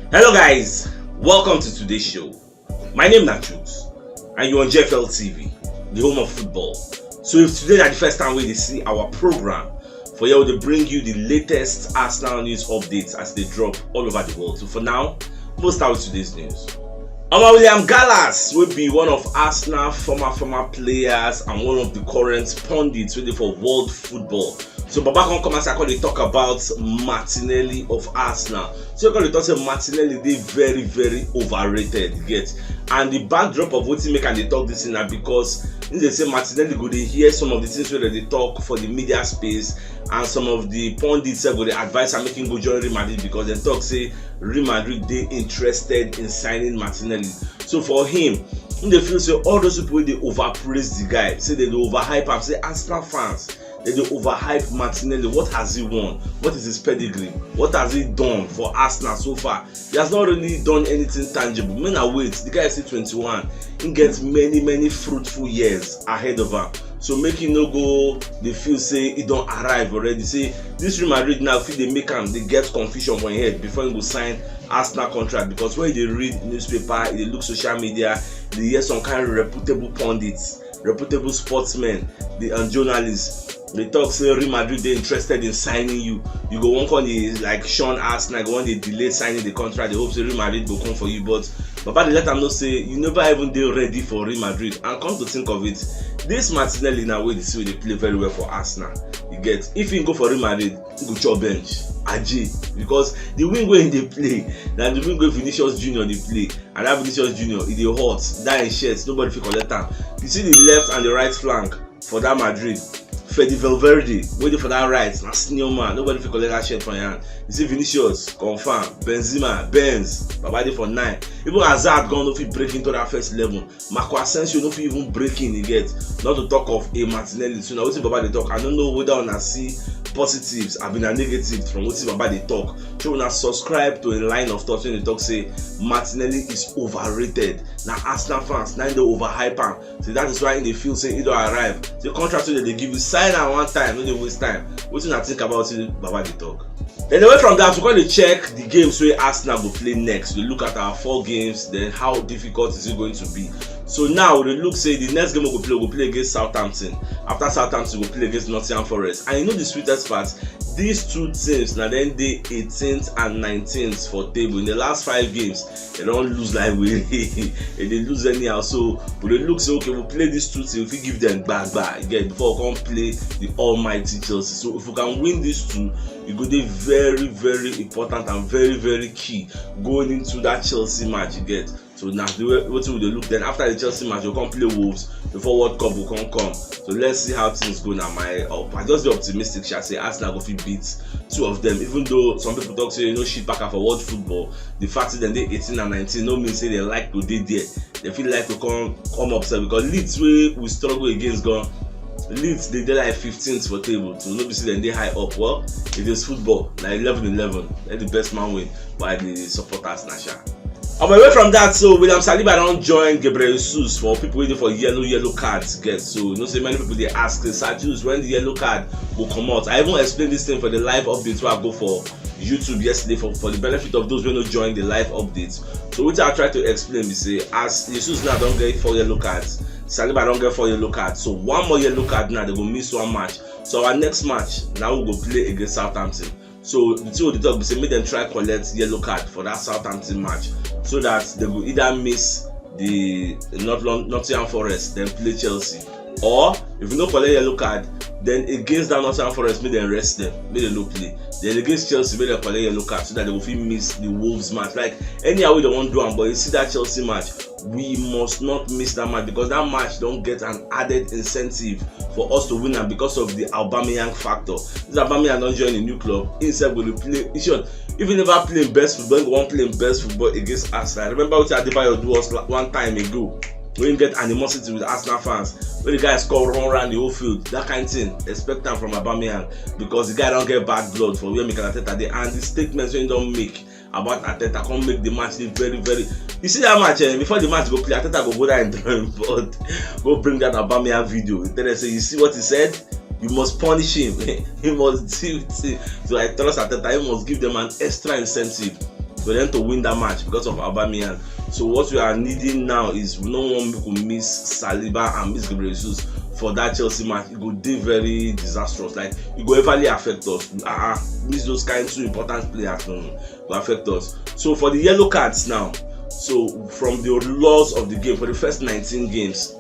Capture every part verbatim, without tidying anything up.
Hello guys, welcome to today's show. My name na Chuks and you're on G F L T V, the home of football. So if today na the first time wey you dey see our program, for here we dey bring you the latest Arsenal news updates as they drop all over the world. So for now, we'll start with today's news. Omo, William Gallas, wey be one of Arsenal former former players and one of the current pundits wey dey for world football, so Baba come come outside come dey talk about Martinelli of Arsenal. So come dey talk say Martinelli dey very very overrated, you get? And the backdrop of wetin make am dey talk this thing na because he dey say Martinelli go dey hear some of the things wey dem dey talk for the media space, and some of the pundits sef go dey advise am make him go join Real Madrid because dem talk say Real Madrid dey interested in signing Martinelli. So for him, he dey feel say all those people wey dey overpraise the guy, say dem dey overhype am, say Arsenal fans, dem dey overhype Martinelli. What has he won? What is his pedigree? What has he done for Arsenal so far? He has not really done anything tangible. Make una wait, the guy is still twenty-one. He get many many fruitful years ahead of am. So make he no go dey feel say he don arrive already. Say this Real Madrid now fit dey make am dey get confusion for him head before he go sign Arsenal contract, because when you dey read newspaper, you dey look social media, you dey hear some kind reputable pundits, reputable sportsmen, the and journalists dey talk say Real Madrid dey interested in signing you. You go wan come dey like shun Arsenal, go wan dey delay signing the contract, dey hope say Real Madrid go come for you. But Baba dey let am know say you never even dey ready for Real Madrid. And come to think of it, this Martinelli now wey dey see wey dey play very well for Arsenal, you get? If he go for Real Madrid, he go chop bench, aje, because the wing wey he dey play na the wing wey Vinicius Junior dey play, and that Vinicius Junior, e dey hot, that him shirt, nobody fit collect am. You see the left and the right flank for that Madrid, Fede Valverde wey dey for that right, na snail man, nobody fit collect that shirt from him hand. You see Vinicius, confirm, Benzema, Benz, Baba dey for nine. Even Hazard gone no fit break into that first eleven. Marco Asensio no fit even break in, you get? Not to talk of a Martinelli. So na wetin Baba dey talk. I no know whether una see positives abi na negatives from wetin Baba dey talk. So una subscribe to a line of thought wey dey talk say Martinelli is overrated. Na Arsenal fans na im dey overhype am. So that is why im dey feel say e don arrive. The contract wey dem dey give you, sign am one time, no dey waste time. Wetin una think about wetin Baba dey talk? Then away from that, we come dey check the games wey Arsenal go play next. We look at our four games, then how difficult is it going to be? So now we dey look say the next game we go play, we go play against Southampton. After Southampton, we go play against Nottingham Forest. And you know the sweetest part, these two teams na dem dey eighteenth and nineteenth for table. In the last five games, they don lose like we they dey lose anyhow. So we dey look say, okay, we play these two teams, we fit give them gbagba again before we come play the almighty Chelsea. So if we can win these two, e go dey very very important and very very key going into that Chelsea match, you get? So na the way wetin we dey look. Then after the Chelsea match, we come play Wolves before World Cup go come come. So let's see how things go. Na my up I just dey optimistic sha say Arsenal go fit beat two of them, even though some people talk say you know shit packer for world football. The fact say dem dey eighteen and nineteen no mean say dem like to dey there. Dem fit like to come come up sef, because Leeds wey we struggle against gan, Leeds dey dey like fifteenth for table, so no be say dem dey high up. Well, it is football, na eleven eleven, let the best man win. Why the supporters na sha? Um, away from that, so William Saliba don join Gabriel Jesus. For people wey dey for yellow yellow cards get, so you know say many people dey ask say, "Sir Jules, when the yellow card go comot?" I even explain this thing for the live update wey I go for YouTube yesterday for, for the benefit of those wey no join the live update. So wetin I try to explain be say as Jesus now don get four yellow cards, Saliba don get four yellow cards. So one more yellow card now, they go miss one match. So our next match now we go play against Southampton. So the thing we dey talk be say make dem try collect yellow card for that Southampton match, so that they go either miss the North Lon- Nottingham Forest, then play Chelsea, or if you no collect yellow card, then against that Nottingham Forest make dem rest them, make dem no play. Then against Chelsea make dem collect yellow card so that they go fit miss the Wolves match. Like anyhow wey dem wan do am, but you see that Chelsea match, we must not miss that match because that match don get an added incentive for us to win am because of the Aubameyang factor. This Aubameyang don join a new club, he sef go dey play. In short, if he never play him best football, he go wan play him best football against Arsenal. Remember wetin Adebayo do us la- one time ago when he get animosity with Arsenal fans, when the guy score run round the whole field, that kind thing, expect am from Aubameyang because the guy don get bad blood for where Mikel Arteta dey, and the statements wey he don make about Arteta come make the match dey very very. You see that match, eh, before the match go play, Arteta go go down in drawing board, go bring that Aubameyang video, tell them say, "You see what he said? You must punish him. You must deal with him." So I trust Arteta, he must give them an extra incentive for them to win that match because of Aubameyang. So what we are needing now is we no wan make we miss Saliba and miss Gabriel Jesus for that Chelsea match. It go dey very disastrous. Like, it go everly affect us. Ah, uh miss those kind two important players, no, no, go affect us. So for the yellow cards now, so from the laws of the game, for the first nineteen games,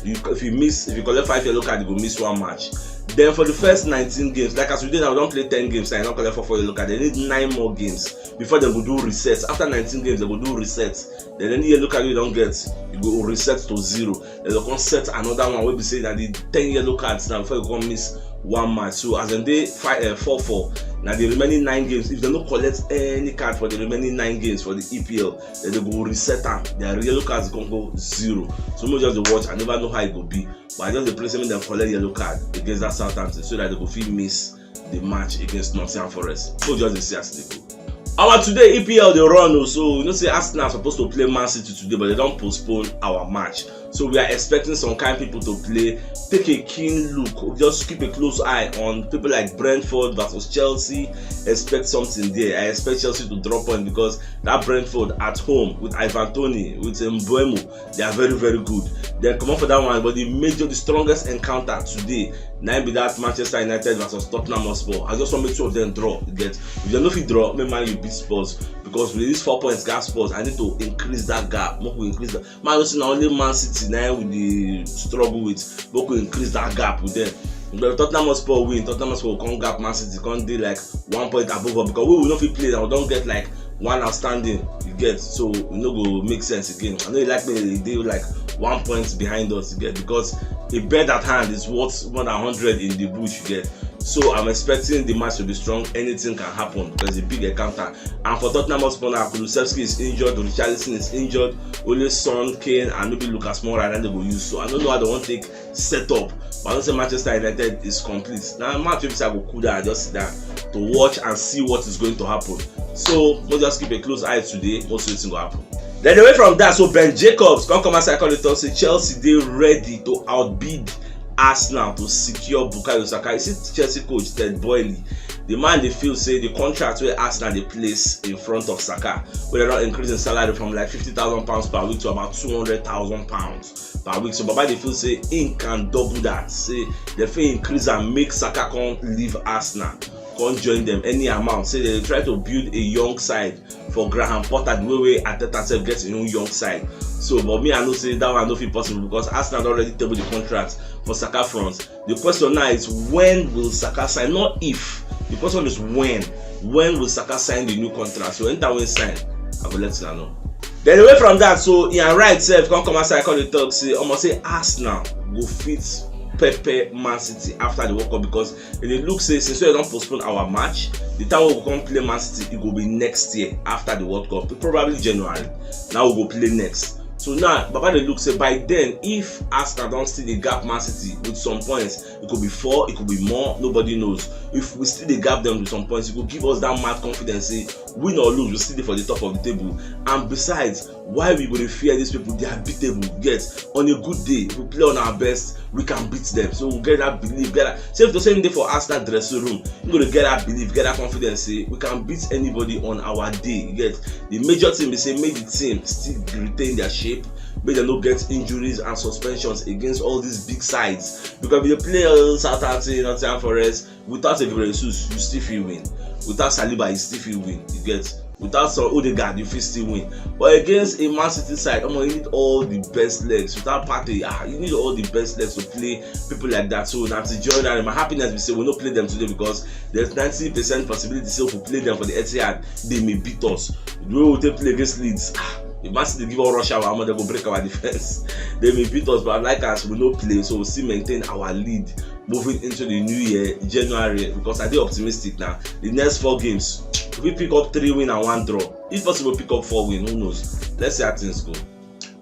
you, if you miss, if you collect five yellow card, you go miss one match. Then for the first nineteen games, like as we did now, we don play ten games, and you don collect four, four yellow card. They need nine more games before they go do reset. After nineteen games, they go do reset. Then any yellow card you don get, you go reset to zero. Then they come set another one wey be say na the ten yellow cards now before you come miss one match. So as dem dey five, uh, four four, na the remaining nine games, if they no collect any card for the remaining nine games for the E P L, then they go reset am. Their yellow cards come go zero. So make we just dey watch. I never know how e go be, but I just dey pray say make dem collect yellow card against that Southampton so that they go fit miss the match against Nottingham Forest. So just dey see as e dey go. Our today E P L dey run o, so you know say Arsenal suppose to play Man City today, but they don postpone our match. So we are expecting some kind people to play. Take a keen look, just keep a close eye on people like Brentford versus Chelsea. Expect something there. I expect Chelsea to drop point because that Brentford at home with Ivan Toney, with Mbeumo, they are very, very good. Then come up for that one, but the major, the strongest encounter today, na im be that Manchester United versus Tottenham Hotspur. I just want make two of them draw. You get? If they no fit draw, make Man U beat Spurs, because with these four points gap Spurs, I need to increase that gap. Make we increase that. Man, you see, na only Man City na we dey struggle with. Make we increase that gap with them. But Tottenham Hotspur win, Tottenham Hotspur come gap Man City, come dey like one point above us, because we, we no fit play, and we don get like one outstanding, you get? So e no go make sense again. I know you like me, e dey like one point behind us, you get? Because a bird at hand is worth more than hundred in the bush, you get? So I'm expecting the match to be strong. Anything can happen because it's a big encounter. And for Tottenham Hotspur now, Kulusevski is injured, Richarlison is injured, only Son, Kane, and maybe Lucas Moura na dem go use. So I don't know how they wan take set up. But I know say Manchester United is complete. Na match wey be say I go cool down and just sit down to watch and see what is going to happen. So we'll just keep a close eye today. We'll see wetin go happen. Then away from that, so Ben Jacobs come come outside, come dey talk say Chelsea dey ready to outbid Arsenal to secure Bukayo Saka. You see Chelsea coach Todd Boehly, the man dey feel say the contract wey Arsenal dey place in front of Saka, wey dem don increase im salary from like fifty thousand pounds per week to about two hundred thousand pounds per week. So Baba dey feel say im can double that. Say dem fit increase and make Saka come leave Arsenal, come join them any amount. Say they dey try to build a young side for Graham Potter the way wey Arteta sef get im own young side. So, but me, I know say that one no fit possible because Arsenal don already table the contract for Saka front. The question now is, when will Saka sign? Not if. The question is when. When will Saka sign the new contract? So anytime wey im sign, I go let una know. Then away from that, so Ian Wright sef come come outside, come dey talk say, omo, say Arsenal go fit pepper Man City after the World Cup, because e dey look say since we don postpone our match, the time wey we go come play Man City, e go be next year after the World Cup, probably January. Now we go play next. So now Baba dey look say by then, if Arsenal don still dey gap Man City with some points, it could be four, it could be more, nobody knows. If we still dey gap them with some points, it go give us that mad confidence say win or lose, we still dey for the top of the table. And besides, why we go dey fear these people? They are beatable. Yes, on a good day, if we play on our best, we can beat them. So we get that belief, get that. Same to same day for Arsenal dressing room, we go dey get that belief, get that confidence say we can beat anybody on our day. You get? The major thing be say make the team still retain their shape, make dem no get injuries and suspensions against all these big sides. Because if you play all Southampton, Nottingham Forest, without a Gabriel Jesus, you still fit win. Without Saliba, you still fit win. You get? Without some Odegaard, you fit still win. But against a Man City side, omo, you need all the best legs. Without Partey, ah, you need all the best legs to play people like that. So that's the joy that my happiness be say we no play them today, because there's ninety percent possibility say if we play them for the Etihad, they may beat us. The way we take play against Leeds, ah, if Man City give us rush hour, omo, they go break our defense. They may beat us, but like us, we no play, so we still maintain our lead moving into the new year, January, because I dey optimistic now. The next four games, we pick up three win and one draw. If possible, pick up four win. Who knows? Let's see how things go.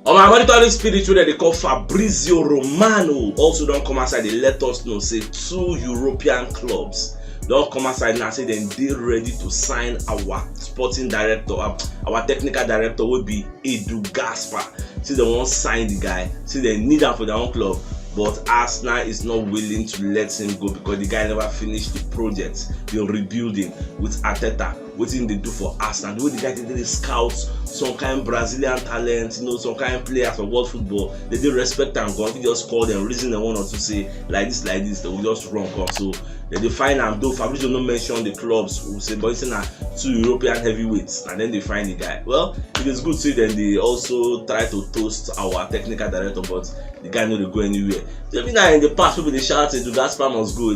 On my monitoring spirit, wey dem dey call Fabrizio Romano, also don come outside, dey let us know say two European clubs don come outside now, say dem dey ready to sign our sporting director, um, our technical director, wey be Edu Gaspar. Say dem wan sign the guy, say dem need am for their own club, but Arsenal is not willing to let him go because the guy never finish the project. rebuilding with Arteta, wetin dey do for Arsenal, the way the guy dey dey scout some kind Brazilian talent, you know, some kind players for world football, they dey respect am. Go just call them, reason them one or two, say like this, like this, they will just run come. So they dey find am. Though Fabrizio no mention the clubs, we say, but it's na two European heavyweights, and then they find the guy. Well, it is good say dem dey also try to toast our technical director, but the guy no dey go anywhere. Shebi na in the past people dey shout say Gasper must go.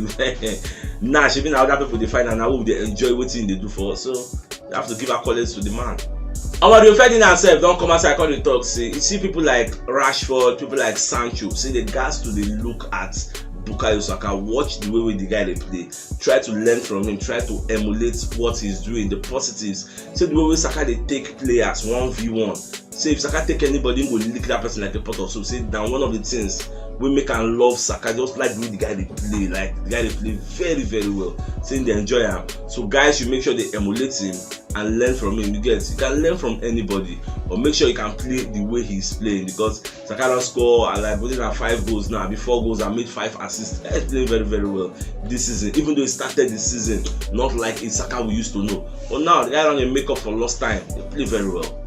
Now shebi na other people dey find am, na we dey enjoy wetin he dey do for us. So you have to give accolades to the man. Our Rio Ferdinand sef don come outside come dey talk say you see people like Rashford, people like Sancho, say the guys to dey look at Bukayo Saka, watch the way wey the guy dey play, try to learn from him, try to emulate what he's doing, the positives. Say the way wey Saka dey take players one v one. Say if Saka take anybody, he go lick that person like a pot of soup. Say na one of the things wey make am love Saka, just like the way the guy dey play, like the guy dey play very, very well. Say they enjoy am. So guys should make sure they emulate him and learn from him. You get, you can learn from anybody, but make sure you can play the way he's playing, because Saka don score, uh, like, more than five goals now, be four goals and made five assists. He's playing very, very well this season, even though he started the season not like a Saka we used to know. But now the guy don dey make up for lost time. He play very well.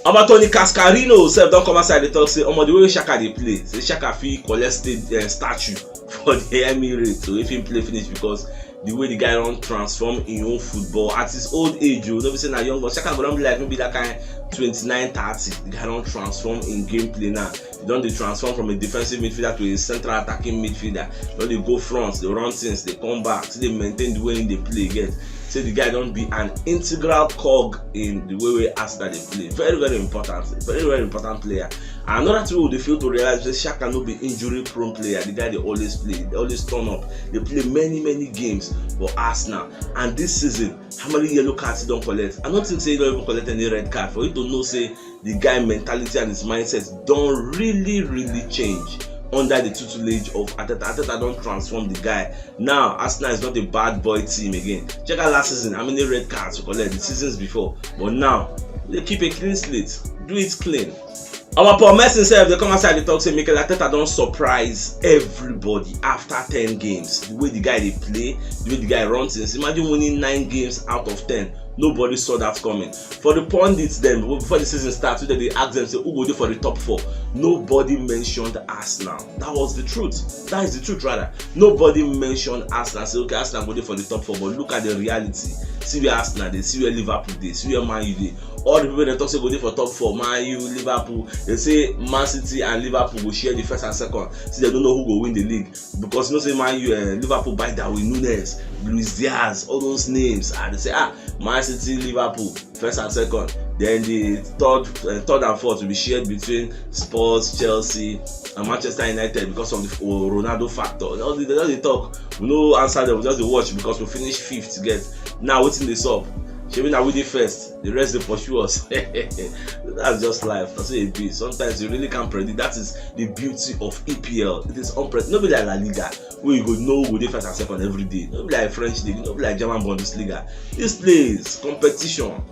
Omo, Tony Cascarino sef don come outside dey talk say, omo, the way Xhaka dey play, say Xhaka fit collect state, uh, statue for the Emirates. So if he play finish, because the way the guy don transform in own football at his old age, you know, say na young, but Xhaka go don be like maybe that kind twenty-nine, thirty. The guy don transform in gameplay now. He don dey transform from a defensive midfielder to a central attacking midfielder. Don dey go front, dey run things, dey come back, still dey maintain the way he dey play. Get, say the guy don be an integral cog in the way wey Arsenal dey play. Very, very important, very, very important player. And another thing we dey fail to realize is Xhaka no be injury prone player. The guy dey always play, dey always turn up, dey play many, many games for Arsenal. And this season, how many yellow cards he don collect? I don't think say he don even collect any red card. For you to know say the guy mentality and his mindset don really, really change under the tutelage of Arteta. Arteta don transform the guy. Now Arsenal is not a bad boy team again. Check out last season, how many red cards you collect the seasons before, but now they keep a clean slate. Do it clean. Our Paul Merson sef dey come outside dey talk say Mikel Arteta don surprise everybody after ten games. The way the guy dey play, the way the guy run things. Imagine winning nine games out of ten. Nobody saw that coming. For the pundits dem, before the season start, so dem dey ask them say who go dey for the top four. Nobody mentioned Arsenal. That was the truth. That is the truth rather. Nobody mentioned Arsenal. Say, okay, Arsenal go dey for the top four, but look at the reality. See where Arsenal dey, see where Liverpool dey, see where Man U dey. All the people dem talk say go dey for top four, Man U, Liverpool. They say Man City and Liverpool go share the first and second. See, they don't know who go win the league, because you know say Man U, uh, Liverpool buy Darwin Nunez, Luis Diaz, all those names. And they say, ah, Man City, Liverpool, first and second. Then the third, uh, third and fourth will be shared between Spurs, Chelsea, and Manchester United because of the, oh, Ronaldo factor. They just dey talk. We no answer them. We just dey watch because we finish fifth. Get, now wetin dey sup? Shebi na we dey first. The rest dey pursue us. That's just life. That's what it be. Sometimes you really can't predict. That is the beauty of E P L. It is unpredictable. No be like La Liga, where you go know who dey first and second every day. No be like French league. No be like German Bundesliga. This place competition.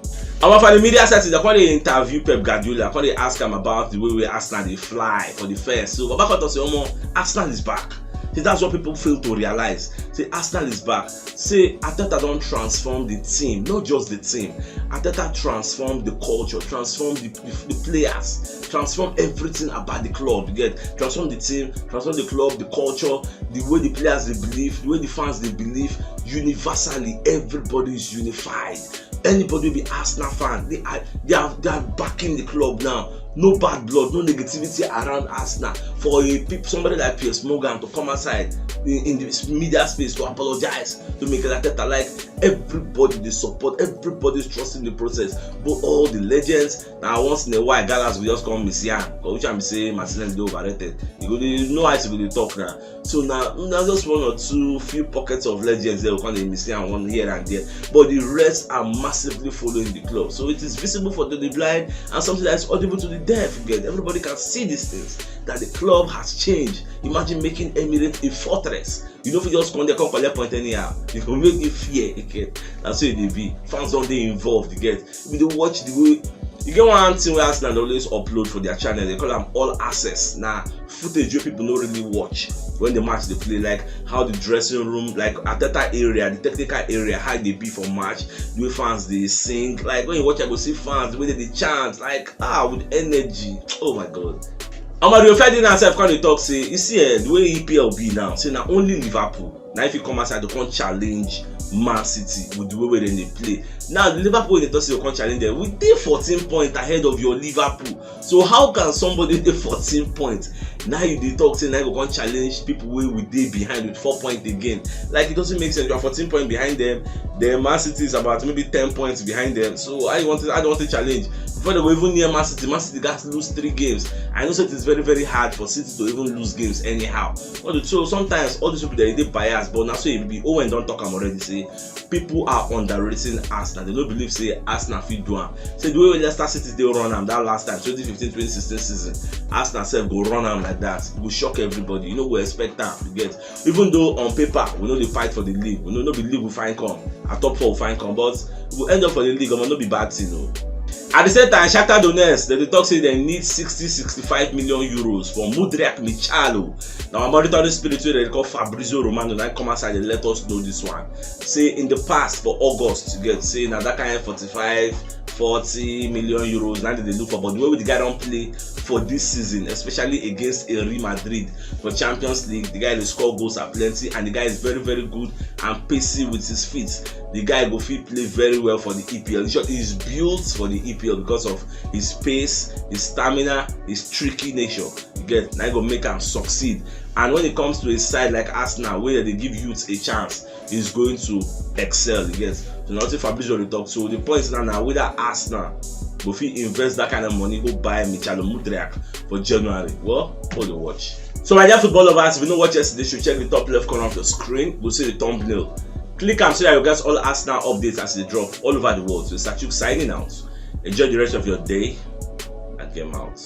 Our for the media setting, they come dey interview Pep Guardiola. Come dey ask him about the way wey Arsenal dey fly for the first. So Baba come talk say, omo, Arsenal is back. See, that's what people fail to realize. Say Arsenal is back. Say Arteta don transform the team, not just the team. Arteta transform the culture, transform the, the, the players, transform everything about the club. You get, transform the team, transform the club, the culture, the way the players dey believe, the way the fans dey believe. Universally, everybody is unified. Anybody wey be Arsenal fan, they are, they are, they are backing the club now. No bad blood, no negativity around Arsenal. For a peop-, somebody like Piers Morgan to come outside in, in the media space to apologize to Mikel Arteta, like, everybody dey support, everybody is trusting the process. But all the legends, now once in a while, Gallas will just come miss yarn. Which I'm saying, Martinez dey overrated. You go dey know how to go dey talk now. So now, now just one or two few pockets of legends there we come dey miss yarn one here and there. But the rest are massively following the club. So it is visible for the blind and something that is audible to the deaf. You get, everybody can see these things, that the club has changed. Imagine making Emirates a fortress. You no fit just come there, come collect point anyhow. You go make you fear. You get, that's how e dey be. Fans don dey involved. You get, we dey watch the way. You get one thing wey Arsenal dey always upload for their channel. They call am all access. Na footage wey people no really watch. when the match dey play, like how the dressing room, like Arteta area, the technical area, how e dey be for match, the way fans dey sing, like when you watch, I go see fans wey dey dey chant, like, ah, with energy. Oh my God. Omo, Rio Ferdinand sef come dey talk say, you see, eh, the way E P L be now, say na only Liverpool na if you come outside to come challenge Man City with the way wey dem dey play. Now, the Liverpool wey dey talk say you come challenge them, we dey fourteen points ahead of your Liverpool. So how can somebody dey fourteen points? Now you dey talk say na you go come challenge people wey we dey behind with four points again. Like, it doesn't make sense. You are fourteen points behind them. Then Man City is about maybe ten points behind them. So I want to, I don't want to challenge. Before they go even near Man City, Man City gats lose three games. I know say it is very, very hard for City to even lose games anyhow. But so sometimes all these people, they dey biased, but na so e be. Owen don talk am already, say people are underrating Arsenal. They no believe say Arsenal fit do am. Say the way Leicester City dey run am that last time, twenty fifteen twenty sixteen season, Arsenal sef go run am like that. E go shock everybody. You no go expect am, you get. Even though on paper we no dey fight for the league, we no, no be league we find come, a top four we find come, but we go end up for the league, omo, no be bad thing o. At the same time, Shakhtar Donetsk, dem dey talk say dem need sixty, sixty-five million euros for Mudryk Michalo. Na our monitoring spirit wey dem dey call Fabrizio Romano na come outside dey let us know this one. Say in the past, for August, you get, say na that kind forty-five, forty million euros na dem dey look for. But the way wey the guy don play for this season, especially against a Real Madrid for Champions League, the guy dey score goals aplenty, and the guy is very, very good and pacey with his feet. The guy go fit play very well for the E P L. In short, he's built for the E P L because of his pace, his stamina, his tricky nature. You get, na e go make am succeed. And when it comes to a side like Arsenal, where they give youths a chance, is going to excel, you get. So nothing Fabrizio dey talk. So the point now, now whether Arsenal go fit invest that kind of money, go buy Michalo Mudryk for January. Well, hold the watch. So my dear football lovers, if you no watch yesterday, you should check the top left corner of your screen. Go see the thumbnail. Click am so that you get all Arsenal updates as they drop all over the world. So Sachuk signing out. Enjoy the rest of your day. I came out.